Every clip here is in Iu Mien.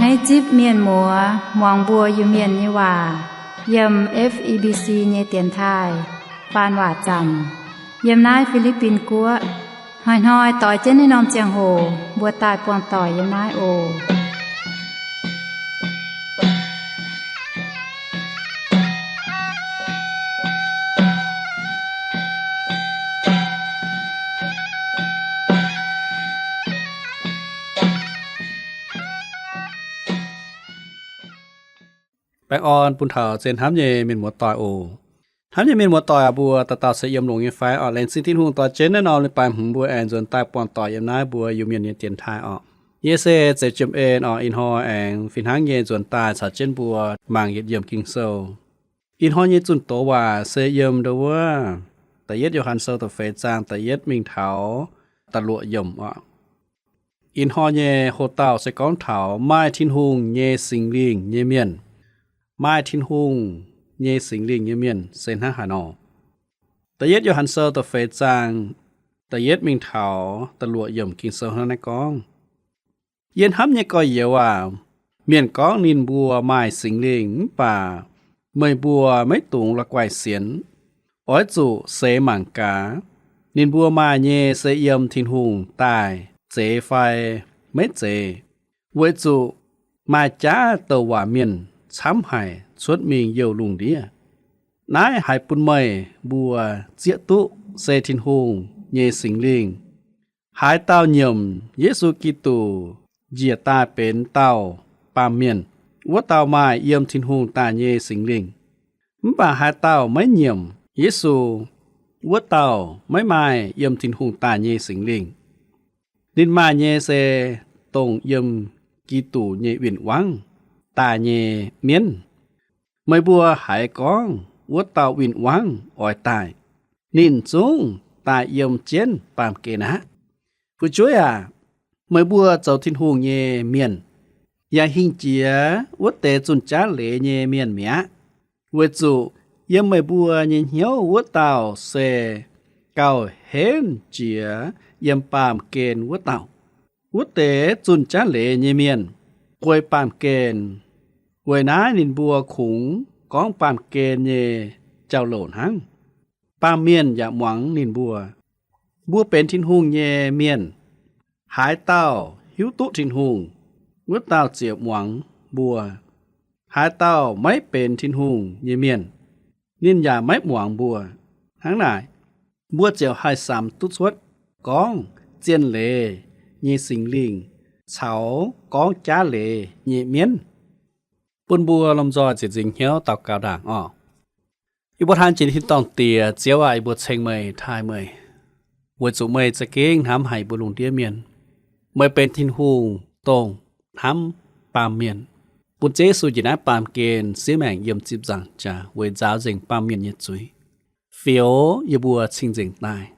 Hneiv zipv mienh muoz muangx mbuo Iu-Mienh nyei waac yiem F E B C nyei dienx taaih faan waac zaamc yiem naaiv Fi^li^bin Guoqv. Hnoi-hnoi doix jienv naaiv norm ziangh hoc mbuo daaih buangh doic yiem naaiv oc. Baengh orn bun taux zien hnamv nyei mienh muoz-doic oc. Hnamv nyei mienh muoz-doic aac, mbuo dauh dauh se yiem longx nyei fai? Orqc, laengz zingh Tin-Hungh dorh jienv naaiv norm leiz-baaix hmz mbuo aengx nzuonx daaih buangh doic yiem naaiv mbuo Iu-Mienh nyei dienx taaih orqc. Yie se Zeix Jiem En orqc. Ih hnoi aengx fih hnangv nyei nzuonx daaih caux jienv mbuo mangc yietc yiemc Ging-Sou. Ih hnoi nyei zunh doz waac se yiem ndo wuov Da'yietv Yo^han Sou da'feix zaang da'yietv mingh taux da'luoqc yiemc orqc. Ih hnoi nyei hoc-dauh se gorngv taux maaih Tin-Hungh nyei Singx Lingh nyei mienh. Maaih Tin-Hungh nyei Singx Lingh nyei mienh se hnangv haaix nor? Da'yietv Yo^han Sou da'feix zaang da'yietv mingh taux da'luoqc yiemc Ging-Sou hnangv naaiv gorngv, Yie hnamv nyei gorx-youz aac, mienh gorngv ninh mbuo maaih Singx Lingh mv baac meih mbuo maiv dungx la'guaih sienx. Oix zuqc seix mangc gaax, ninh mbuo maaih nyei se yiem Tin-Hungh daaih zeiz fai maiv zeiz. Weic zuqc maaih jaav douc waac mienh camv haic cuotv mingh youh lungh ndiev. Naaiv haiz bun meih mbuo zieqv duqv se Tin-Hungh nyei Singx Lingh. Haaix dauh nyiemc Yesu Giduc njiec daaih benx dauh baamh mienh, wuov dauh maaih yiem Tin-Hungh daaih nyei Singx Lingh. Mv baac haaix dauh maiv nyiemc Yesu, wuov dauh maiv maaih yiem Tin-Hungh daaih nyei Singx Lingh. Ninh maaih nyei se dongh yiem Giduc nyei win-wangv daaih nyei mienv. Meih mbuo haiz gorngv wuov dauh win-wangv oix daaih, ninh zungv daaih yiem jienv baamh gen aqv. Fu'jueiv aac, meih mbuo zoux Tin-Hungh nyei mienh, yaac hingh jiex wuov deix zunh jaav leiz nyei mienh mi'aqv. Weic zuqc yiem meih mbuo nyei hnyouv wuov dauh se gauh henv jiex yiem baamh gen wuov dauh. Wuov deix zunh jaav leiz nyei mienh guei baamh gen, weic naaiv ninh mbuo kungx gorngv baamh gen nyei jauv-louc hnangv. Baamh mienh yaac muangx ninh mbuo. Mbuo benx Tin-Hungh nyei mienh. Haaix dauh hiuv duqv Tin-Hungh, wuov dauh ziouc muangx mbuo. Haaix dauh maiv benx Tin-Hungh nyei mienh, ninh yaac maiv muangx mbuo. Hnangv naaic, mbuo ziouc haih samx duqv cuotv gorngv zien leiz nyei Singx Lingh caux gorngv jaav leiz nyei mienv. Bun mbuo lomh nzoih ziec nzingc hnyouv daux gaux ndaangc orqc. Yie mbuo hnamv jiex Tin-dorngh Diex, Ziouv aac, yie mbuo ceng meih, taaih meih, weic zuqc meih za'gengh hnamv haic yie mbuo lungh ndiev mienh. Meih benx Tin-Hungh dongh hnamv baamh mienh, bun Ziouv Yesu njiec naaiv baamh gen siev maengc yiem zipv nzaangc jaax weic nzaaux nzengc baamh mienh nyei zuiz, fioux yie mbuo cing-nzengc daaih.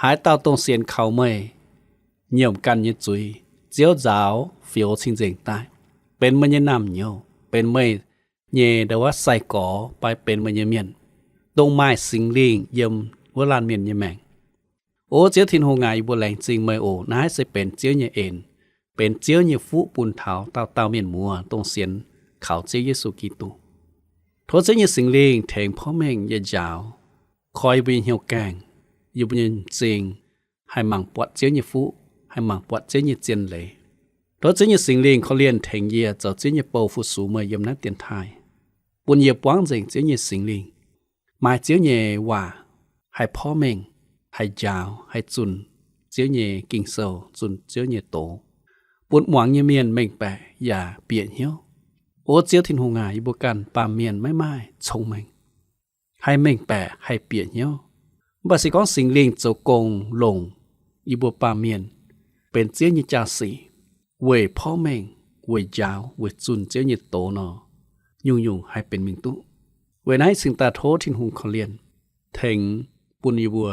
Haaix dauh dongh sienx kaux meih, nyiemc ganh nyei zuiz, Ziouv nzaaux fioux cing-nzengc daaih, benx meih nyei naamh nyouz, benx meih nyei ndo wuov sai-gorx, fai benx meih nyei mienh, dongh maaih Singx Lingh yiem wuov laanh mienh nyei maengc. O Ziouv Tin-Hungh aac, yie mbuo laengz zingh meih oc. Naaiv se benx Ziouv nyei en, benx Ziouv nyei fuqv bun taux dauh dauh mienh muoz dongh sienx kaux Ziouv Yesu Giduc. Tov Ziouv nyei Singx Lingh tengx porv mengh yie njaaux, koi yie mbuo nyei hnyouv gaengh, yie mbuo nyei m'zing, haih mangc buatc Ziouv nyei fuqv, haih mangc buatc Ziouv nyei zien leiz. Tov Ziouv nyei Singx Lingh korv-lienh tengx yie zoux Ziouv nyei bou fu-sux meih yiem naaiv dienx taaih, bun yie buangv nzengc Ziouv nyei Singx Lingh, maaih Ziouv nyei waac haih porv mengh, haih njaaux, haih zunh Ziouv nyei Ging-Sou, zunh Ziouv nyei doz, bun muangx nyei mienh mengh baeqc yaac bieqc hnyouv. O Ziouv Tin-Hungh aac, yie mbuo ganh baamh mienh maiv maaih cong-mengh, haih mengh baeqc, haih bieqc hnyouv. Mv baac se gorngv Singx Lingh zoux gong longc yie mbuo baamh mienh benx Ziouv nyei jaa-sic, weic porv mengh, weic njaaux, weic zunh Ziouv nyei doz nor, nyungc-nyungc haih benx mingh duqv. Weic naaiv cingx daaih tov Tin-Hungh korv-lienh tengx bun yie mbuo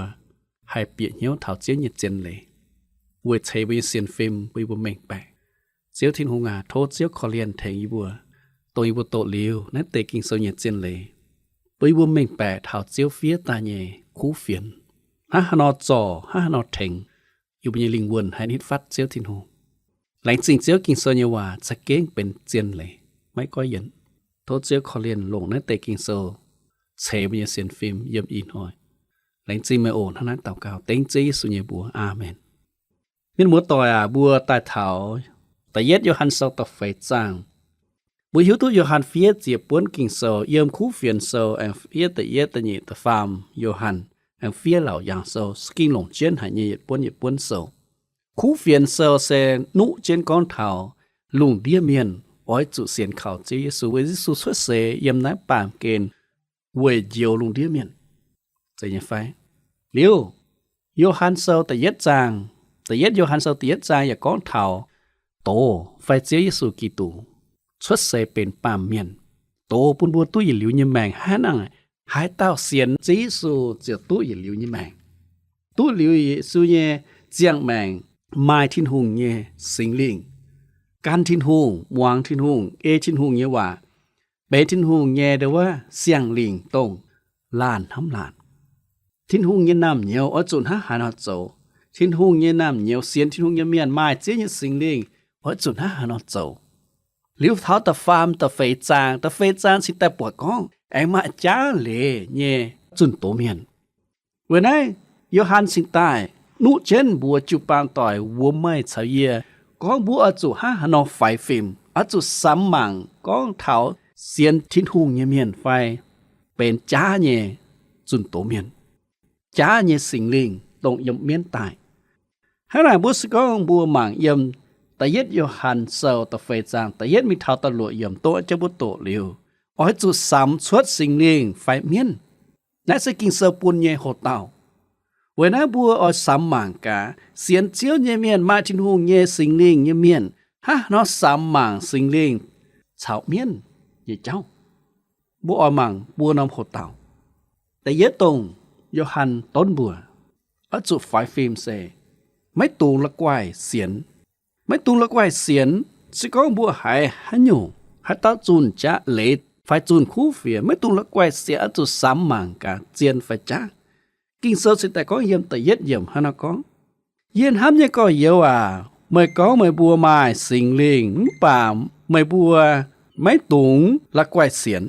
haih bieqc hnyouv taux Ziouv nyei zien leiz, weic ceix mbuo nyei sienx fim bun yie mbuo mengh baeqc. Ziouv Tin-Hungh aac, tov Ziouv korv-lienh tengx yie mbuo, dongh yie mbuo doqc liuz naaiv deix Ging-Sou nyei zien leiz, bun yie mbuo mengh baeqc taux Ziouv fiev daaih nyei kuv fienx, hnangv haaix nor zorc, hnangv haaix nor tengx yie mbuo nyei lingh wuonh haih nitv fatv Ziouv Tin-Hungh. Laengz zingh Ziouv, Ging-Sou nyei waac za'gengh benx zien leiz, maiv goiv yienc. Tov Ziouv korv-lienh longc naaiv deix Ging-Sou ceix mbuo nyei sienx fim yiem ih hnoi. Laengz zingh meih oc. Hnangv naaiv daux gaux dengv Ziouv Yesu nyei mbuox. Aamen. Mienh muoz-doic aac, mbuo daaih taux da'yietv Yo^han Sou da'feix zaang. Mbuo hiuv duqv Yo^han fiev ziec buonv Ging-Sou, yiem Kuv Fienx Sou aengx fiev da'yietv, da'nyeic, da'faam Yo^han, aengx fiev Laauc Yaangh Sou, se ging longc jienv haic nyei yietc buonv yietc buonv sou. Kuv Fienx Sou se nuqv jienv gorngv taux lungh ndiev mienh oix zuqc sienx kaux Ziouv Yesu, weic Yesu cuotv seix yiem naaiv baamh gen weic njoux lungh ndiev mienh. Zeiz nyei fai? Liuz, Yo^han Sou da'yietv zaang, da'yietv Yo^han Sou da'yietv zaang yaac gorngv taux doz fai Ziouv Yesu Giduc cuotv seix benx baamh mienh, doz bun mbuo duqv yietc liuz nyei maengc. Hnangv naaic, haaix dauh sienx Ziouv Yesu ziouc duqv yietc liuz nyei maengc. Duqv liuz Yesu nyei ziangh maengc maaih Tin-Hungh nyei Singx Lingh, gan Tin-Hungh, muangx Tin-Hungh, ei Tin-Hungh nyei waac, benx Tin-Hungh nyei ndo wuov siang-lingh dongh laanh hnamv laanh. Tin-Hungh nyei naamh nyouz oix zuqc hnangv haaix nor zoux? Tin-Hungh nyei naamh nyouz, sienx Tin-Hungh nyei mienh maaih Ziouv nyei Singx Lingh oix zuqc hnangv haaix nor zoux? Liuz taux da'faam, da'feix zaang, da'feix zaang cingx daaih buatc gorngv aengx maaih jaav leiz nyei zunh doz mienh. Weic naaiv Yo^han cingx daaih nuqv jienv mbuox jiu-baang doic wuom meih caux yie, gorngv mbuo oix zuqc hnangv haaix nor faix fim, oix zuqc samx mangc gorngv taux sienx Tin-Hungh nyei mienh fai benx jaav nyei zunh doz mienh, jaav nyei Singx Lingh dongh yiem mienv daaih. Hnangv naaic mbuo se gorngv mbuo mangc yiem da'yietv Yo^han Sou da'feix zaang da'yietv mingh taux da'luoqc yiemc, doqv jienv mbuo doqc liuz, oix zuqc samx cuotv Singx Lingh fai mienv. Naaiv se Ging-Sou bun nyei hoc-dauh. Weic naaiv mbuo oix samx mangc gaax, sienx Ziouv nyei mienh, maaih Tin-Hungh nyei Singx Lingh nyei mienh, hnangv haaix nor samx mangc Singx Lingh caux mienv nyei jauv. Mbuo oix mangc buo norm hoc-dauh. Da'yietv dongh Yo^han donv mbuo oix zuqc faix fim se maiv dungx la'guaih sienx. Maiv dungx la'guaih sienx. Se gorngv mbuo haiz haaix nyungc, haaix dauh zunh jaav leiz fai zunh kuv fienx, maiv dungx la'guaih sienx, oix zuqc samx mangc gaax zien fai jaav. Ging-Sou cingx daaih gorngv yiem da'yietv yiemc hnangv naaiv gorngv, Yie hnamv nyei gorx-youz aac, meih gorngv meih mbuo maaih Singx Lingh mv baac meih mbuo maiv dungx la'guaih sienx.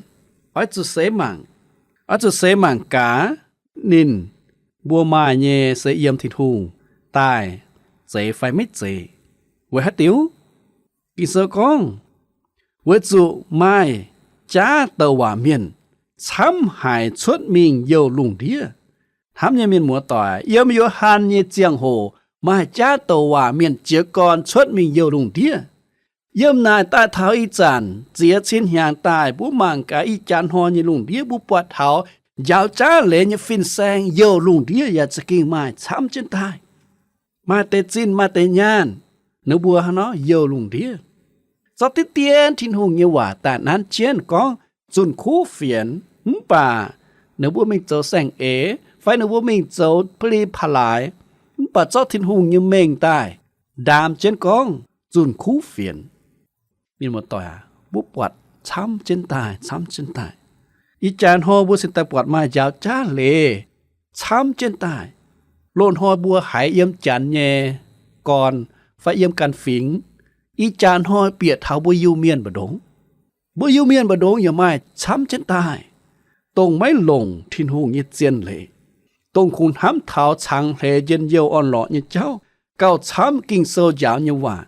Oix zuqc seix mangc, oix zuqc seix mangc gaax ninh mbuo maaih nyei se yiem Tin-Hungh daaih, zeiz fai maiv zeiz. Weic haaix diuc? Ging-Sou gorngv, weic zuqc maaih jaav douc waac mienh camv haic cuotv mingh youh lungh ndiev. Hnamv nyei mienh muoz-doic, yiem Yo^han nyei ziangh hoc maaih jaav douc waac mienh jiez gorn cuotv mingh youh lungh ndiev. Yiem naaic daaih taux ih zanc ziex cin hnyangx daaih, mbuo mangc gaax ih jaax hnoi nyei lungh ndiev, mbuo buatc taux njaaux jaav leiz nyei fin-saeng youh lungh ndiev yaac za'gengh maaih camv jienv daaih. Maaih deix zinh, maaih deix nyaanh, ninh mbuo hnangv nor youh lungh ndiev. Zorqv diqv dien Tin-Hungh nyei waac daaih nanv jienv gorngv zunh kuv fienx, mv baac ninh mbuo mingh zoux saeng-eix, fai ninh mbuo mingh zoux peli palaix, mv baac zorqv Tin-Hungh nyei mengh daaih ndaam jienv gorngv zunh kuv fienx. Mienh muoz-doic aac, mbuo buatc camv jienv daaih, camv jienv daaih. Ih jaax hnoi mbuo cingx daaih buatc maaih njaaux jaav leiz camv jienv daaih. Loz-hnoi mbuo haiz yiem janx nyei gorn fai yiem ganh fingx, ih jaax hnoi bieqc taux mbuo Iu-Mienh mbu'ndongx. Mbuo Iu-Mienh mbu'ndongx yaac maaih camv jienv daaih, dongh maiv longc Tin-Hungh nyei zien leiz, dongh kungx hnamv taux cangx hleix njien-youh orn-lorqc nyei jauv gauh camv Ging-Sou njaaux nyei waac,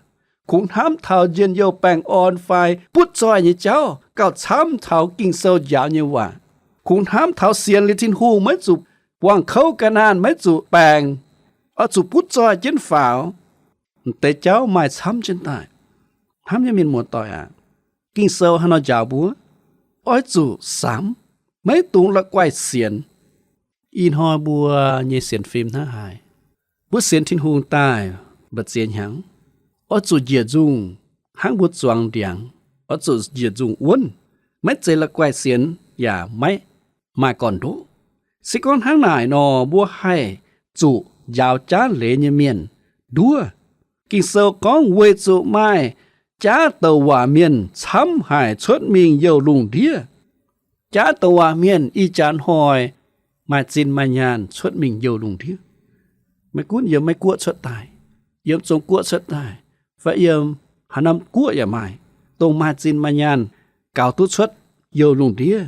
kungx hnamv taux njien-youh baengh orn fai butv zoih nyei jauv gauh camv taux Ging-Sou njaaux nyei waac, kungx hnamv taux sienx liuz Tin-Hungh maiv zuqc buangh kouv ga'naanh, maiv zuqc baengc, oix zuqc butv zoih jienv faaux. M'deix jauv maaih camv jienv daaih. Hnamv nyei mienh muoz-doic aac, Ging-Sou haaix nor njaaux mbuo? Oix zuqc samx, maiv dungx la'guaih sienx. Ih hnoi mbuo nyei sienx fim hnangv haaix? Mbuo sienx Tin-Hungh daaih mba'ziex hnyangx, oix zuqc njiec nzungh hnangv mbuo zuangx ndiangx, oix zuqc njiec nzungh wuonv, maiv zeiz la'guaih sienx yaac maiv maaih gorn-ndoqv. Se gorngv hnangv naaic nor, mbuo haih zuqc njaaux jaav leiz nyei mienh nduov. Ging-Sou gorngv weic zuqc maaih jaav douc waac mienh camv haic cuotv mingh youh lungh ndiev. Jaav douc waac mienh ih jaax hnoi maaih zinh maaih nyaanh cuotv mingh youh lungh ndiev. Maiv gunv yiem Meiv Guoqv cuotv daaih, yiem Zong Guoqv cuotv daaih, fai yiem haaix norm guoqv yaac maaih, dongh maaih zinh maaih nyaanh gaux duqv cuotv youh lungh ndiev,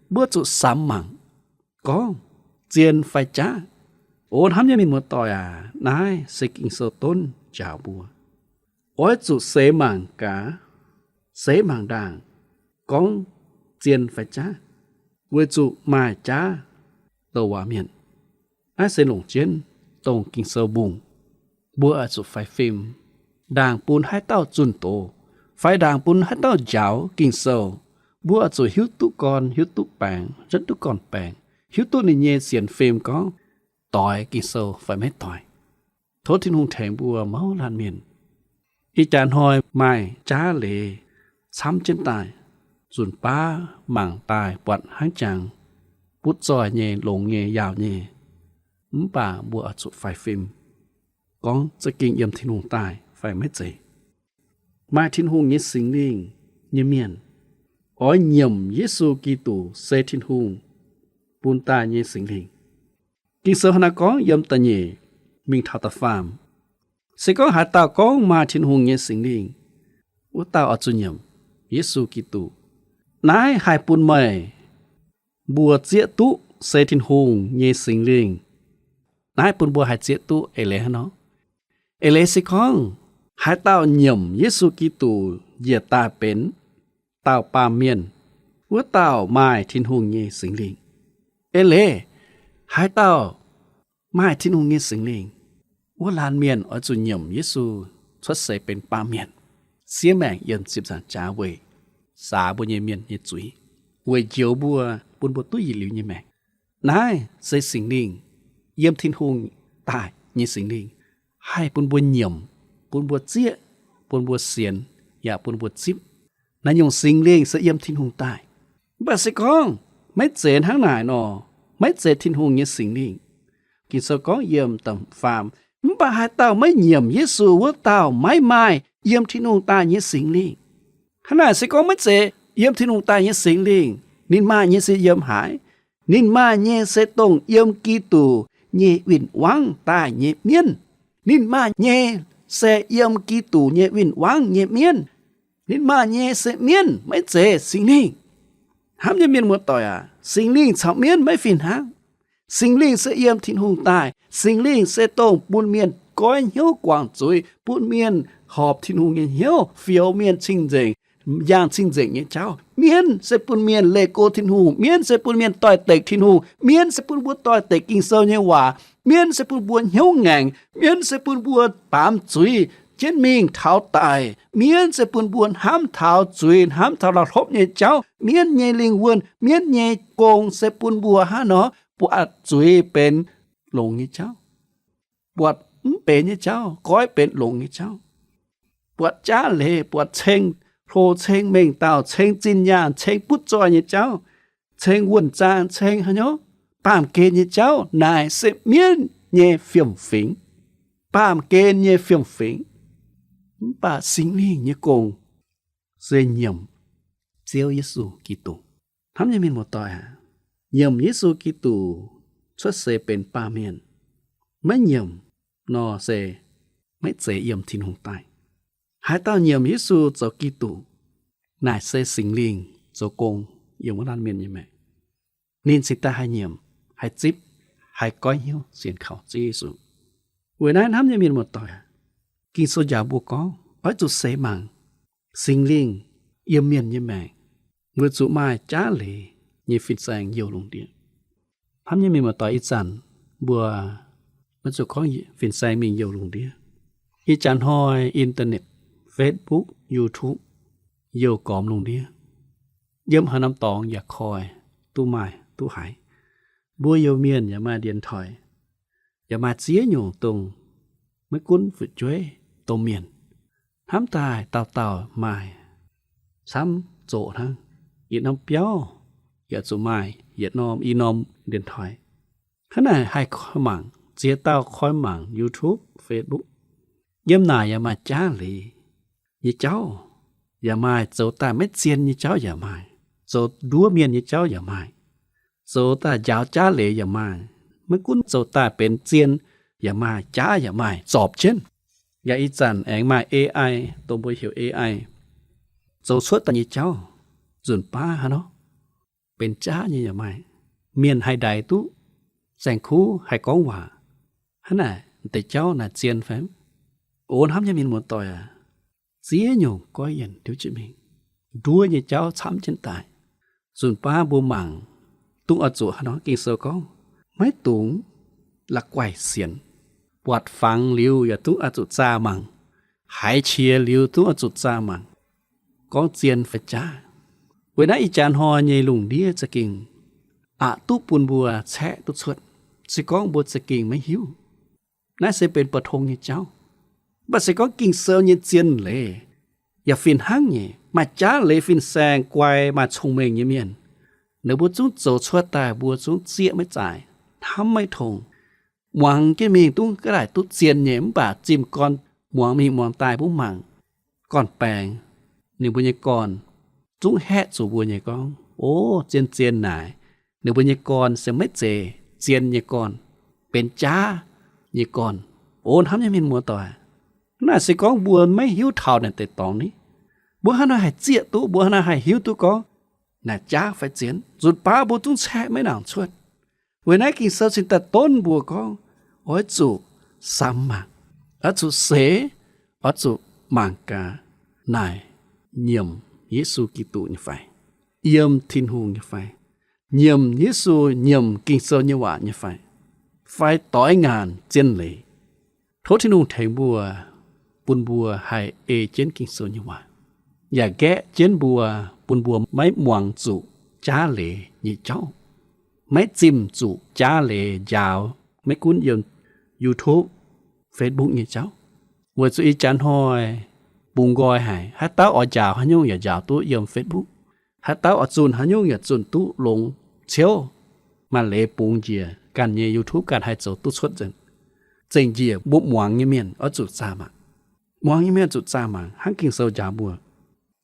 mbuo zuqc samx mangc gorngv zien fai jaav. O hnamv nyei mienh muoz-doic aac, naaiv se Ging-Sou donv njaaux mbuo. Oix zuqc seix mangc gaax, seix mangc ndaangc, gorngv zien fai jaav, weic zuqc maaih jaav douc waac mienh. Naaiv se longc jienv dongh Ging-Sou mbungh. Mbuo oix zuqc faix fim, ndaangc bun haaix dauh zunh doz, fai ndaangc bun haaix dauh njaaux Ging-Sou. Mbuo oix zuqc hiuv duqv gorn, hiuv duqv baengx, zunv duqv gorn-baengx, hiuv duqv ninh nyei sienx fim gorngv doix Ging-Sou fai maiv doix. Tov Tin-Hungh tengx mbuo mouz laanh mienh. Ih jaax hnoi maaih jaav leiz camv jienv daaih, nzunc baav mangc daaih buatc hnangv jangx butv zoih nyei, longx nyei, yaauc nyei. Mv baac mbuo oix zuqc faix fim, gorngv za'gengh yiem Tin-Hungh daaih fai maiv zeiz. Maaih Tin-Hungh nyei Singx Lingh nyei mienh oix nyiemc Yesu Giduc se Tin-Hungh bun daaih nyei Singx Lingh. Ging-Sou hnangv naaiv gorngv yiem da'nyeic mingh taux da'faam. Se gorngv haaix dauh gorngv maaih Tin-Hungh nyei Singx Lingh, wuov dauh oix zuqc nyiemc Yesu Giduc. Naaiv haih bun meih mbuo zieqv duqv se Tin-Hungh nyei Singx Lingh. Naaiv bun mbuo haih zieqv duqv eix leiz hnangv nor. Eix leiz se gorngv haaix dauh nyiemc Yesu Giduc njiec daaih benx dauh baamh mienh, wuov dauh maaih Tin-Hungh nyei Singx Lingh. Eix leiz haaix dauh maaih Tin-Hungh nyei Singx Lingh, wuov laanh mienh oix zuqc nyiemc Yesu cuotv seix benx baamh mienh, siev maengc yiem ziepc nzaangc jaax weic saax mbuo nyei mienh nyei zuiz, weic njoux mbuo, bun mbuo duqv yietc liuz nyei maengc. Naaiv se Singx Lingh, yiem Tin-Hungh daaih nyei Singx Lingh, haih bun mbuo nyiemc, bun mbuo zieqv, bun mbuo sienx, yaac bun mbuo zipv. Naaiv nyungc Singx Lingh se yiem Tin-Hungh daaih. Mv baac se gorngv maiv zeiz hnangv naaic nor, maiv zeiz Tin-Hungh nyei Singx Lingh. Ging-Sou gorngv yiem da'faam, mv baac haaix dauh maiv nyiemc Yesu, wuov dauh maiv maaih yiem Tin-Hungh daaih nyei Singx Lingh. Hnangv naaic se gorngv maiv zeiz yiem Tin-Hungh daaih nyei Singx Lingh. Ninh maaih nyei se yiem haaix? Ninh maaih nyei se dongh yiem Giduc nyei win-wangv daaih nyei mienv. Ninh maaih nyei se yiem Giduc nyei win-wangv nyei mienv. Ninh maaih nyei se mienv, maiv zeiz Singx Lingh. Hnamv nyei mienh muoz-doic aac, Singx Lingh caux mienv maiv fih hnangv. Singx Lingh se yiem Tin-Hungh daaih. Singx Lingh se dongh bun mienh goiv hnyouv guangc zuiz, bun mienh horpc Tin-Hungh nyei hnyouv, fioux mienh cing-nzengc, yangh cing-nzengc nyei jauv. Mienv se bun mienh leih go Tin-Hungh. Mienv se bun mienh doix-dekc Tin-Hungh. Mienv se bun mbuo doix-dekc Ging-Sou nyei waac. Mienv se bun mbuo hnyouv ngaengc. Mienv se bun mbuo baamz zuiz jienv mingh taux daic. Mienv se bun mbuo hnamv taux zuiz, hnamv taux la'hlopv nyei jauv. Mienv nyei lingh wuonh, mienv nyei gong se bun mbuo hnangv nor buatc zuiz benx longx nyei jauv, buatc mv benx nyei jauv goiv benx longx nyei jauv, buatc jaav leiz, buatc ceng hlo, ceng mengh dauh, ceng zinh nyaanh, ceng butv zoih nyei jauv, ceng wuonh zaang, ceng haaix nyungc baamh gen nyei jauv. Naaic se mienv nyei fiem-fingx, baamh gen nyei fiem-fingx. Mv baac Singx Lingh nyei gong se nyiemc Ziouv Yesu Giduc. Hnamv nyei mienh muoz-doic aac, nyiemc Yesu Giduc cuotv seix benx baamh mienh, maiv nyiemc nor se maiv zeiz yiem Tin-Hungh daaih. Haaix dauh nyiemc Yesu zoux Giduc, naaic se Singx Lingh zoux gong yiem wuov laanh mienh nyei maengc. Ninh cingx daaih haih nyiemc, haih zipv, haih goiv hnyouv sienx kaux Ziouv Yesu. Weic naaiv hnamv nyei mienh muoz-doic aac, Ging-Sou njaaux mbuo gorngv oix zuqc seix mangc Singx Lingh yiem mienh nyei maengc, weic zuqc maaih jaav leiz nyei fin-saeng youh lungh ndiev. Hnamv nyei mienh muoz-doic, ih zanc mbuo maiv zuqc gorngv fin-saeng mingh youh lungh ndiev. Ih jaax hnoi internet, Facebook, YouTube youh gormx lungh ndiev. Yiem haaix norm dorngx yaac koi duqv maaih duqv haiz. Mbuo Iu-Mienh yaac maaih điện thoại, yaac maaih ziex nyungc dongh maiv gunv fu'jueiv domh mienh, hnamv daaih dauh dauh maaih camv zoqc hnangv. Yietc norm biauv yaac zuqc maaih yietc norm i norm điện thoại. Hnangv naaic haih koi mangc, ziex dauh koi mangc YouTube, Facebook. Yiem naaic yaac maaih jaav leiz nyei jauv yaac maaih, zoux daaih maiv zien nyei jauv yaac maaih, zoux nduov mienh nyei jauv yaac maaih, zoux daaih njaaux jaav leiz yaac maaih. Maiv gunv zoux daaih benx zien yaac maaih, jaav yaac maaih, zorpc jienv. Yaac ih zanc aengx maaih A I, dongh mbuo heuc A I, zoux cuotv daaih nyei jauv, nzunc baav haaix nor benx jaav nyei yaac maaih. Mienh haih ndaix duqv, saeng-kuv haih gorngv waac. Hnangv naaic, deix jauv naaic zien fai? O hnamv nyei mienh muoz-doic aac, ziex nyungc goiv yienc liuz jiex mingh. Nduov nyei jauv camv jienv daaih. Nzunc baav mbuo mangc, dungv oix zuqc haaix nor? Ging-Sou gorngv, maiv dungx la'guaih sienx. Buatc fangx liuz yaac dungv oix zuqc zaah mangc. Haiz qiex liuz dungv oix zuqc zaah mangc, gorngv zien fai jaav. Weic naaiv ih jaax hnoi nyei lungh ndiev za'gengh aqc duqv bun mbuo caeqv duqv cuotv, se gorngv mbuo za'gengh maiv hiuv. Naaiv se benx mbu'ndongx nyei jauv. Mv baac se gorngv Ging-Sou nyei zien leiz yaac fih hnangv nyei, maaih jaav leiz fin-saeng guai, maaih cong-mengh nyei mienh. Ninh mbuo zungv zoux cuotv daaih mbuo zungv zieqv maiv zaaic, hnamv maiv tong. Muangx jienv mingh dungv ga'naaiv duqv zien nyei, mv baac zimh gorn muangx mingh muangx daaih mbuo mangc gorn-baengx, ninh mbuo nyei gorn zungv haeqv zuqc mbuo nyei gorngv, o, zien-zien naaic, ninh mbuo nyei gorn se maiv zeiz zien nyei gorn, benx jaav nyei gorn. O hnamv nyei mienh muoz-doic, naaiv se gorngv mbuo maiv hiuv taux naaic deix dorngx ni, mbuo hnangv haaix nor haih zieqv duqv, mbuo hnangv haaix nor haih hiuv duqv gorngv naaic jaav fai zien? Nzunc baav mbuo zungv caeqv maiv nangc cuotv. Weic naaiv Ging-Sou cingx daaih donv mbuo gorngv, oix zuqc samx mangc, oix zuqc seix, oix zuqc mangc gaax naaic nyiemc Yesu Giduc nyei fai, yiem Tin-Hungh nyei fai, nyiemc Yesu, nyiemc Ging-Sou nyei waac nyei fai, fai doix ngaanc zien leiz. Tov Tin-Hungh tengx mbuo, bun mbuo haih ei jienv Ging-Sou nyei waac, yaac nqaeqv jienv mbuo, bun mbuo maiv muangx zuqc jaav leiz nyei jauv, maiv zimh zuqc jaav leiz njaaux, maiv gunv yiem YouTube, Facebook nyei jauv. Weic zuqc ih jaax hnoi bungx nqoi haic, haaix dauh oix njaaux haaix nyungc yaac njaaux duqv yiem Facebook. Haaix dauh oix zunh haaix nyungc yaac zunh duqv longx ciouv. Maaih leiz bungx njiec ganh nyei YouTube ganh haih zoux duqv cuotv nzengc. Zengc njiec mbuo muangx nyei mienh oix zuqc zaah mangc. Muangx nyei mienh zuqc zaah mangc hnangv Ging-Sou njaaux mbuo.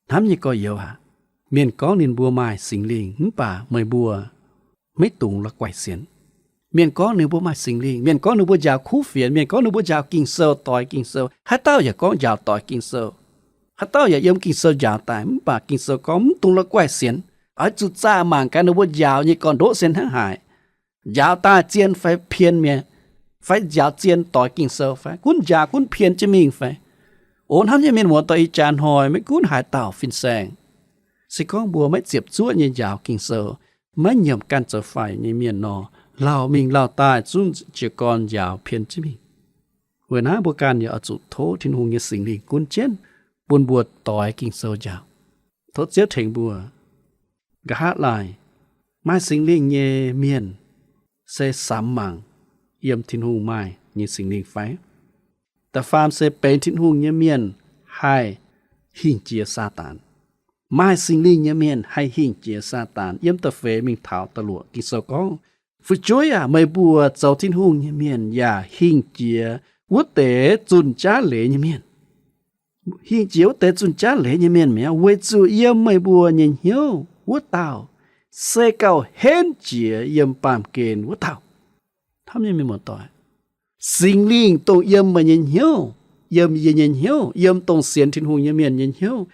Hnamv nyei gorx-youz aac, mienh gorngv ninh mbuo maaih Singx Lingh mv baac meih mbuo maiv dungx la'guaih sienx. Mienh gorngv ninh mbuo maaih Singx Lingh, mienh gorngv ninh mbuo njaaux kuv fienx, mienh gorngv ninh mbuo njaaux Ging-Sou, doix Ging-Sou. Haaix dauh yaac gorngv njaaux doix Ging-Sou. Haaix dauh yaac yiem Ging-Sou njaaux daaih, mv baac Ging-Sou gorngv mv dungx la'guaih sienx. Oix zuqc zaah mangc gaax ninh mbuo njaaux nyei gorn-ndoqv se hnangv haaix. Njaaux daaih zien fai pien mi'aqv, fai njaaux zien doix Ging-Sou fai, gunv njaaux gunv pien jienv mingh fai. O hnamv nyei mienh muoz-doic, ih jaax hnoi maiv gunv haaix dauh fin-saeng, se gorngv mbuo maiv ziepc zuoqv nyei njaaux Ging-Sou, maiv nyiemc ganh zoux faix nyei mienh nor, lauh mingh lauh daaih zungv jiez gorn njaaux pien jienv mingh. Weic naaiv mbuo ganh yaac oix zuqc tov Tin-Hungh nyei Singx Lingh gunv jienv bun mbuo doix Ging-Sou njaaux. Tov Ziouv tengx mbuo. Nqa'haav laaic, maaih Singx Lingh nyei mienh se samx mangc yiem Tin-Hungh maaih nyei Singx Lingh fai? Da'faam se benx Tin-Hungh nyei mienh haih hingh jiex Saadaan. Maaih Singx Lingh nyei mienh haih hingh jiex Saadaan. Yiem da'feix mingh taux da'luoqc Ging-Sou gorngv, fu'jueiv aac, meih mbuo zoux Tin-Hungh nyei mienh yaac hingh jiex wuov deix zunh jaav leiz nyei mienh. Hingh jiex wuov deix zunh jaav leiz nyei mienh mi'aqv, weic zuqc yiem meih mbuo nyei hnyouv wuov dauh se gauh henv jiex yiem baamh gen wuov dauh. Hnamv nyei mienh muoz-doic, Singx Lingh dongh yiem meih nyei hnyouv, yiem yie nyei hnyouv, yiem dongh sienx Tin-Hungh nyei mienh nyei hnyouv.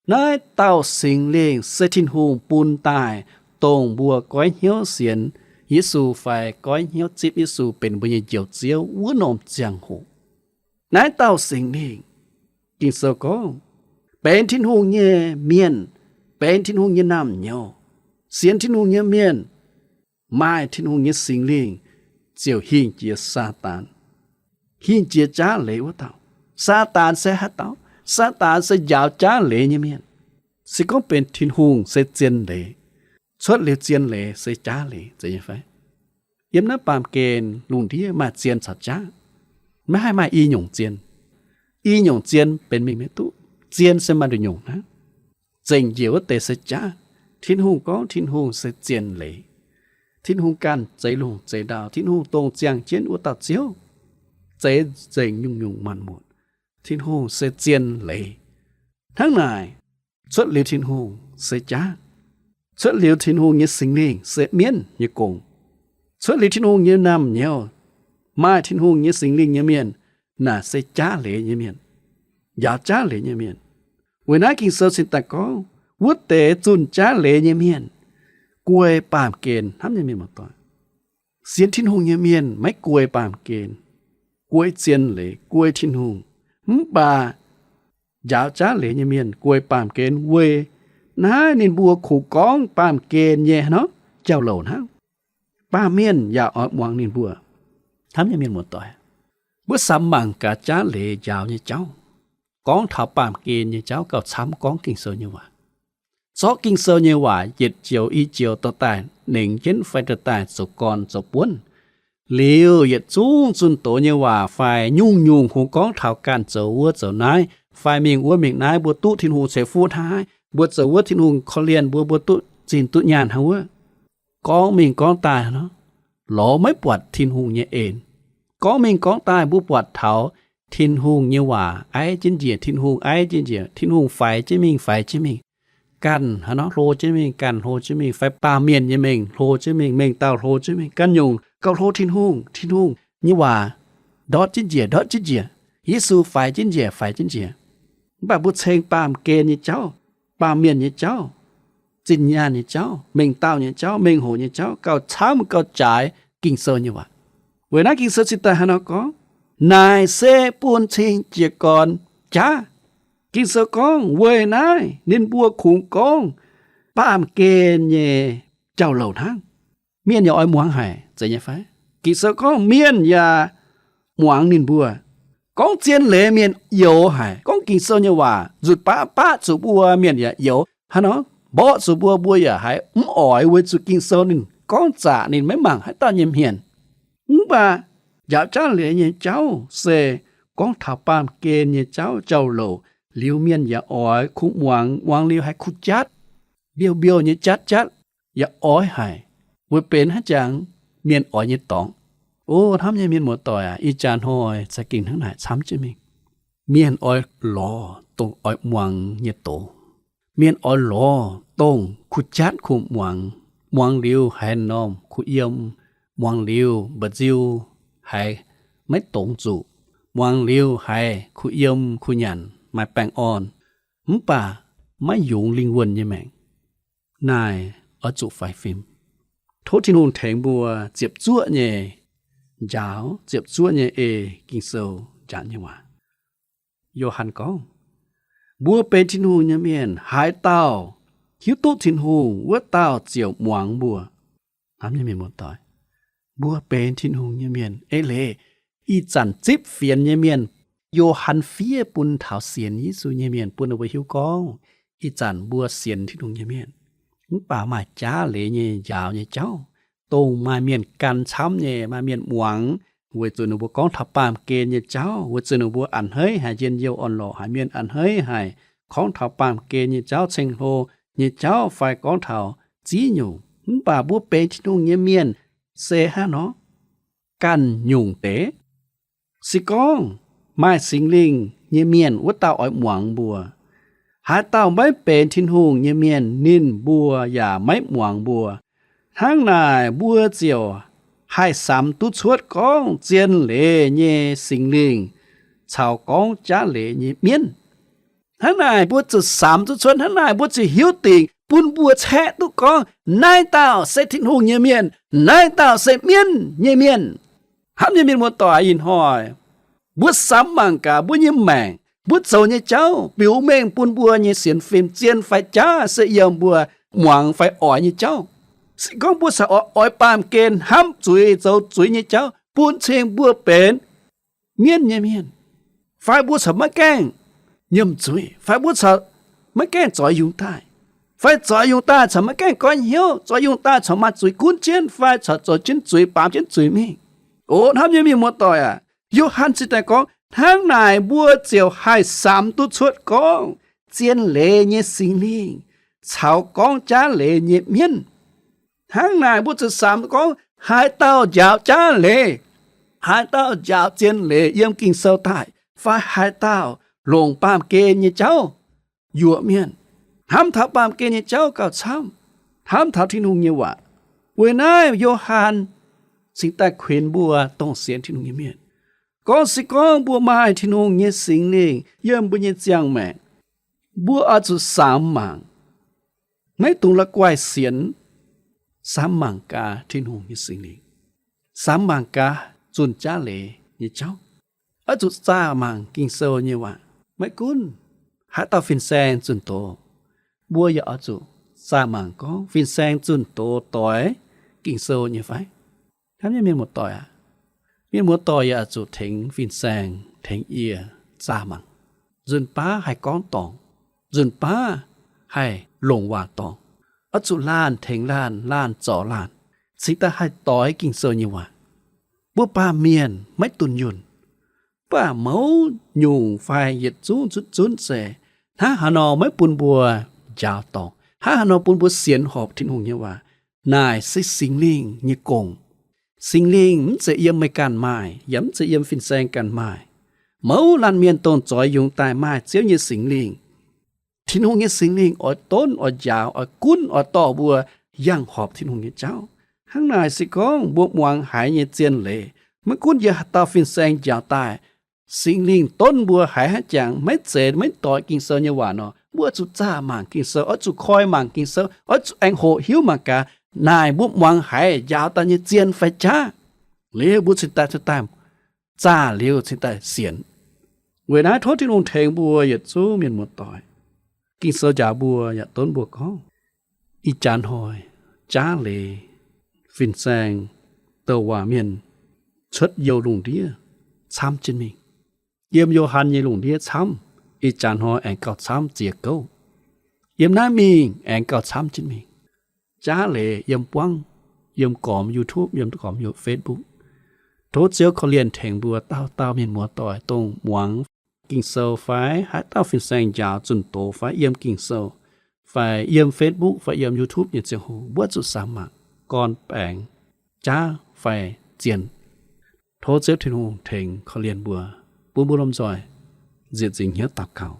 Naaiv dauh Singx Lingh se Tin-Hungh bun daaih dongh mbuo goiv hnyouv sienx Yesu fai goiv hnyouv zipv Yesu benx mbuo nyei Njoux Ziouv wuov norm ziangh hoc. Naaiv dauh Singx Lingh, Ging-Sou gorngv, benx Tin-Hungh nyei mienh, benx Tin-Hungh nyei naamh nyouz, sienx Tin-Hungh nyei mienh, maaih Tin-Hungh nyei Singx Lingh ziouc hingh jiex Saadaan, hingh jiex jaav leiz wuov dauh. Saadaan se haaix dauh? Saadaan se njaaux jaav leiz nyei mienh. Se gorngv benx Tin-Hungh se zien leiz, cuotv liuz zien leiz se jaav leiz, zeiz nyei fai? Yiem naaiv baamh gen lungh ndiev maaih zien caux jaav. Maiv haih maaih i nyungc zien. I nyungc zien benx mingh maiv duqv. Zien se maaih nduqc nyungc hnangv. Zengc njiec wuov deix se jaav. Tin-Hungh gorngv Tin-Hungh se zien leiz. Tin-Hungh ganh zeix lungh zeix ndau. Tin-Hungh dongh ziangh jienv wuov dauh Ziouv, zeix nzengc nyungc-nyungc maanc muotc. Tin-Hungh se zien leiz. Hnangv naaic, cuotv liuz Tin-Hungh se jaav. Cuotv liuz Tin-Hungh nyei Singx Lingh se mienv nyei gong. Cuotv liuz Tin-Hungh nyei naamh nyouz, maaih Tin-Hungh nyei Singx Lingh nyei mienh, naaic se jaav leiz nyei mienh, njaaux jaav leiz nyei mienh. Weic naaiv Ging-Sou cingx daaih gorngv, wuov deix zunh jaav leiz nyei mienh guei baamh gen. Hnamv nyei mienh muoz-doic, sienx Tin-Hungh nyei mienh maiv guei baamh gen, guei zien leiz, guei Tin-Hungh. Mv baac njaaux jaav leiz nyei mienh guei baamh gen weic naaiv ninh mbuo kungx gorngv baamh gen nyei nor, jauv-louc hnangv. Baamh mienh yaac oix muangx ninh mbuo. Hnamv nyei mienh muoz-doic, mbuo samx mangc gaax jaav leiz njaaux nyei jauv, gorngv taux baamh gen nyei jauv gauh camv gorngv Ging-Sou nyei waac. Zorqv Ging-Sou nyei waac yietc joux i joux dorh daaih nengx jienv fai dorh daaih zoux gorn zoux buonv. Liuz yietc zungv zunh doz nyei waac fai nyungc-nyungc kungx gorngv taux ganh zoux wuov zoux naaiv, fai mingh wuov mingh naaiv, mbuo duqv Tin-Hungh ceix fuqv hnangv haaix, mbuo zoux wuov Tin-Hungh korv-lienh mbuo, mbuo duqv zinh duqv nyaanh hnangv wuov. Gorngv mingh gorngv daaih nor, lorz maiv buatc Tin-Hungh nyei en. Gorngv mingh gorngv daaih mbuo buatc taux Tin-Hungh nyei waac aiv jienv njiec, Tin-Hungh aiv jienv njiec, Tin-Hungh faix jienv mingh, faix jienv mingh, ganh haaix nor hlo jienv mingh, ganh hlo jienv mingh, fai baamh mienh nyei mengh hlo jienv mingh, mengh dauh hlo jienv mingh, ganh nyungc gauh hlo Tin-Hungh, Tin-Hungh nyei waac ndortv jienv njiec, ndortv jienv njiec, Yesu faix jienv njiec, faix jienv njiec. Mv baac mbuo ceng baamh gen nyei jauv, baamh mienh nyei jauv, zinh nyaanh nyei jauv, mengh dauh nyei jauv, mengh hoc nyei jauv gauh camv gauh jaaix Ging-Sou nyei waac. Weic naaiv Ging-Sou cingx daaih haaix nor gorngv, naaic se bun cing jiez gorn jaav. Ging-Sou gorngv weic naaiv ninh mbuo kungx gorngv baamh gen nyei jauv-louc hnangv. Mienh yaac oix muangx haic, zeiz nyei fai? Ging-Sou gorngv mienh yaac muangx ninh mbuo. Gorngv zien leiz mienh youx haic. Gorngv Ging-Sou nyei waac nzutc baqv baqv zuqc mbuo mienh yaac youx. Haaix nor mborqv zuqc mbuo, mbuo yaac haiz mv oix weic zuqc Ging-Sou ninh gorngv zaqc ninh maiv mangc haaix dauh nyei hmien. Mv baac njaaux jaav leiz nyei jauv se gorngv taux baamh gen nyei jauv jauv-louc, liuz mienh yaac oix kuh muangx, muangx liuz haiz kuh jatv, mbiouh mbiouh nyei jatv jatv, yaac oix haic, weic benx haaix jangx mienh oix nyei dorngx. O hnamv nyei mienh muoz-doic aac, ih jaax hnoi za'gengh hnangv naaic camv jienv mingh. Mienh oix lorz dongh oix muangx nyei doz. Mienh oix lorz dongh kuh jatv kuh muangx, muangx liuz haiz m'normh kuh yiem, muangx liuz mba'nziu haiz maiv dongz zuqc, muangx liuz haiz kuh yiem kuh nyanc maaih baengh orn, mv baac maiv yungz lingh wuonh nyei maengc. Naaic oix zuqc faix fim. Tov Tin-Hungh tengx mbuo ziepc zuoqv nyei njaaux, ziepc zuoqv nyei ei Ging-Sou njaaux nyei waac. Yo^han gorngv, mbuo benx Tin-Hungh nyei mienh, haaix dauh hiuv duqv Tin-Hungh, wuov dauh ziouc muangx mbuo. Hnamv nyei mienh muoz-doic, mbuo benx Tin-Hungh nyei mienh. Eix leiz ih zanc zipv fienx nyei mienh, Yo^han fiev bun taux sienx Yesu nyei mienh, bun ninh mbuo hiuv gorngv ih zanc mbuo sienx Tin-Hungh nyei mienh, mv baac maaih jaav leiz nyei njaaux nyei jauv, dongh maaih mienh gan camv nyei, maaih mienh muangx, weic zuqc ninh mbuo gorngv taux baamh gen nyei jauv, weic zuqc ninh mbuo a'hneiv haic, njien-youh orn-lorqc haic, mienh a'hneiv haic, gorngv taux baamh gen nyei jauv, ceng-hlo nyei jauv, fai gorngv taux ziex nyungc. Mv baac mbuo benx Tin-Hungh nyei mienh se hnangv nor ganh nyungc deix. Se gorngv maaih Singx Lingh nyei mienh, wuov dauh oix muangx mbuo. Haaix dauh maiv benx Tin-Hungh nyei mienh, ninh mbuo yaac maiv muangx mbuo. Hnangv naaic mbuo ziouc haih samx duqv cuotv gorngv zien leiz nyei Singx Lingh caux gorngv jaav leiz nyei mienv. Hnangv naaic mbuo zuqc samx duqv cuotv, hnangv naaic mbuo ziouc hiuv dingc bun mbuo caeqv duqv gorngv naaiv dauh se Tin-Hungh nyei mienh, naaiv dauh se mienv nyei mienh. Hnamv nyei mienh muoz-doic, ih hnoi mbuo samx mangc gaax mbuo nyei maengc, mbuo zoux nyei jauv biux mengh bun mbuo nyei sienx fim zien fai jaav se yiem mbuo muangx fai oix nyei jauv. Se gorngv mbuo caux oix, oix baamh gen hnamv zuiz zoux zuiz nyei jauv, bun cing mbuo benx mienv nyei mienh, fai mbuo caux maiv gaengh nyiemc zuiz, fai mbuo caux maiv gaengh zoix yungz daaih, fai zoix yungz daaih caux maiv gaengh goiv hnyouv, zoix yungz daaih caux maaih zuiz gunv jienv, fai caux zoux jienv zuiz, baamz jienv zuiz mingh. O hnamv nyei mienh muoz-doic aac, Yo^han cingx daaih gorngv, hnangv naaic mbuo ziouc haih samx duqv cuotv gorngv zien leiz nyei Singx Lingh caux gorngv jaav leiz nyei mienv. Hnangv naaic mbuo ziouc samx gorngv haaix dauh njaaux jaav leiz, haaix dauh njaaux zien leiz yiem Ging-Sou daaih, fai haaix dauh longc baamh gen nyei jauv yuoqc mienh. Hnamv taux baamh gen nyei jauv gauh camv hnamv taux Tin-Hungh nyei waac. Weic naaiv Yo^han cingx daaih kuinx mbuo dongh sienx Tin-Hungh nyei mienh, Gorngv se gorngv mbuo maaih Tin-Hungh nyei Singx Lingh yiem mbuo nyei ziangh maengc, mbuo oix zuqc samx mangc, maiv dungx la'guaih sienx, samx mangc gaax Tin-Hungh nyei Singx Lingh, samx mangc gaax zunh jaav leiz nyei jauv. Oix zuqc zaah mangc Ging-Sou nyei waac. Maiv gunv haaix dauh fin-saeng zunh doz, mbuo yaac oix zuqc zaah mangc gorngv fin-saeng zunh doz doix Ging-Sou nyei fai. Hnamv nyei mienh muoz-doic aac, mienh muoz-doic yaac oix zuqc tengx fin-saeng, tengx yie zaah mangc. Nzunc baav haih gorngv dorngc, nzunc baav haih longc waac dorngc. Oix zuqc laanh tengx laanh, laanh zorc laanh, cingx daaih haih doix Ging-Sou nyei waac. Mbuo baamh mienh maiv dunh yunh, mv baac mouz nyungc fai yietc zungv zunv zunv se, hnangv haaix nor maiv bun mbuo njaaux dorngc, hnangv haaix nor bun mbuo sienx horpc Tin-Hungh nyei waac, naaic se Singx Lingh nyei gong. Singx Lingh mv zeiz yiem meih ganh maaih, yaac mv zeiz yiem fin-saeng ganh maaih. Mouz laanh mienh dongh zoix yungz daaih maaih Ziouv nyei Singx Lingh. Tin-Hungh nyei Singx Lingh oix donv, oix njaaux, oix gunv, oix dorh mbuo yangh horpc Tin-Hungh nyei jauv. Hnangv naaic se gorngv mbuo muangx haiz nyei zien leiz, maiv gunv yiem haaix dauh fin-saeng njaaux daaih, Singx Lingh donv mbuo haiz hnangv jangx maiv zeiz maiv doix Ging-Sou nyei waac nor, mbuo oix zuqc zaah mangc Ging-Sou, oix zuqc koi mangc Ging-Sou, oix zuqc aengx hoqc hiuv mangc gaax naaic mbuo muangx haiz njaaux daaih nyei zien fai jaav. Liuz mbuo cingx daaih, cingx daaih zaah liuz cingx daaih sienx. Weic naaiv tov Tin-Hungh tengx mbuo yietc zungv mienh muoz-doic. Ging-Sou njaaux mbuo yaac donv mbuo gorngv, ih jaax hnoi jaav leiz fin-saeng douc waac mienh cuotv youh lungh ndiev camv jienv mingh. Yiem Yo^han nyei lungh ndiev camv, ih jaax hnoi aengx gauh camv ziex gouv. Yiem naaiv mingh aengx gauh camv jienv mingh. Jaav leiz yiem buangv, yiem gormx YouTube, yiem gormx Facebook. Tov Ziouv korv-lienh tengx mbuo dauh dauh mienh muoz-doic dongh muangx Ging-Sou fai haaix dauh fin-saeng njaaux zunh doz fai yiem Ging-Sou fai yiem Facebook fai yiem YouTube nyei ziangh hoc, mbuo zuqc samx mangc gorn baengx jaav fai zien. Tov Ziouv Tin-Hungh tengx korv-lienh mbuo, bun mbuo lomh nzoih nzieqc nzingc hnyouv daux gaux.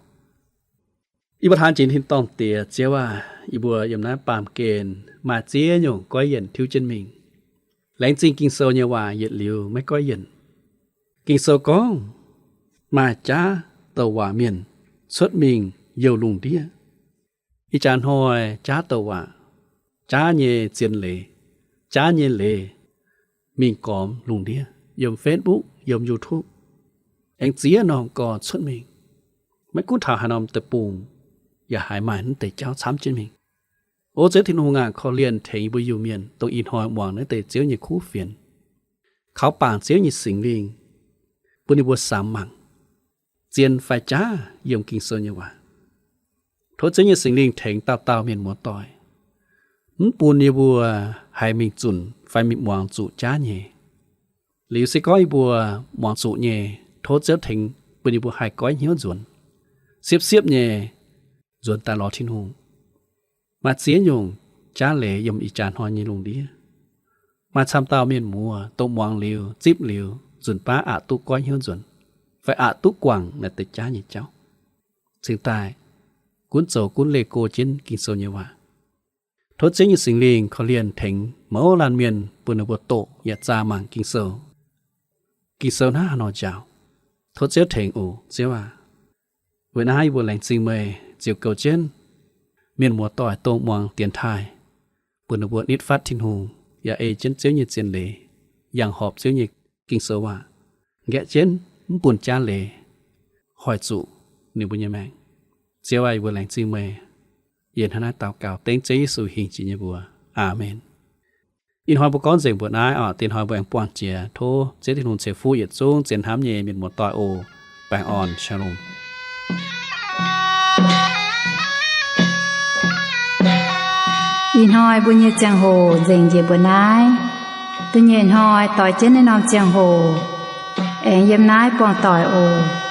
Yie mbuo hnamv jiex tin-dorngh Diex, Ziouv aac, yie mbuo yiem naaiv baamh gen maaih ziex nyungc goiv yienc tiuv jienv mingh. Laengz zingh Ging-Sou nyei waac yietc liuz maiv goiv yienc. Ging-Sou gorngv, maaih jaav douc waac mienh cuotv mingh youh lungh ndiev. Ih jaax hnoi jaav douc waac, jaav nyei zien leiz, jaav nyei leiz mingh gormx lungh ndiev, yiem Facebook, yiem YouTube, aengx ziex norm gorx cuotv mingh. Maiv gunv taux haaix norm deic-bung, yaac haiz maaih naaiv deix jauv camv jienv mingh. O Ziouv Tin-Hungh aac, korv-lienh tengx yie mbuo Iu-Mienh, dongh ih hnoi muangx naaiv deix Ziouv nyei kuv fienx, kaux bangc Ziouv nyei Singx Lingh, bun yie mbuo samx mangc, zien fai jaav yiem Ging-Sou nyei waac. Tov Ziouv nyei Singx Lingh tengx dauh dauh mienh muoz-doic, mv bun yie mbuo haiz mingh zunc fai mingh muangx zuqc jaav nyei. Liuz se gorngv yie mbuo muangx zuqc nyei, tov Ziouv tengx bun yie mbuo haih goiv hnyouv nzuonx, siepv-siepv nyei nzuonx daaih lorz Tin-Hungh. Maaih ziex nyungc jaav leiz yiem ih jaax hnoi nyei lungh ndiev. Maaih camv dauh mienh muoz dongh muangx liuz, zipv liuz, nzunc baav aqc duqv goiv hnyouv nzuonx, fai aqc duqv guangc naaiv deix jaav nyei jauv, cingx daaih gunv zoux gunv leih go jienv Ging-Sou nyei waac. Tov Ziouv nyei Singx Lingh korv-lienh tengx mouz laanh mienh bun ninh mbuo doqc yaac zaah mangc Ging-Sou. Ging-Sou hnangv haaix nor njaaux, tov Ziouv tengx oc, Ziouv aac. Weic naaiv yie mbuo laengz zingh meih ziux goux jienv mienh muoz-doic dongh muangx dienx taaih, bun ninh mbuo nitv fatv Tin-Hungh, yaac ei jienv Ziouv nyei zien leiz, yangh horpc Ziouv nyei Ging-Sou waac, nqaeqv jienv mv bun jaav leiz hoic zuqc ninh mbuo nyei maengc. Ziouv aac, yie mbuo laengz zingh meih. Yie hnangv naaiv daux gaux dengv Ziouv Yesu hingh jiex nyei mbuox. Aamen. Ih hnoi mbuo gorngv nzengc mbuoqc naaiv oc. Dien hnoi mbuo aengx buangh jiex. Tov Ziouv Tin-Hungh ceix fuqv yietc zungv zien hnamv nyei mienh muoz-doic oc. Baengh orn, shalom. Ih hnoi mbuo nyei ziangh hoc nzengc njiec mbuoqc naaiv. Da'nyeic hnoi doix jienv naaiv norm ziangh hoc aengx yiem naaiv buangh doic oc.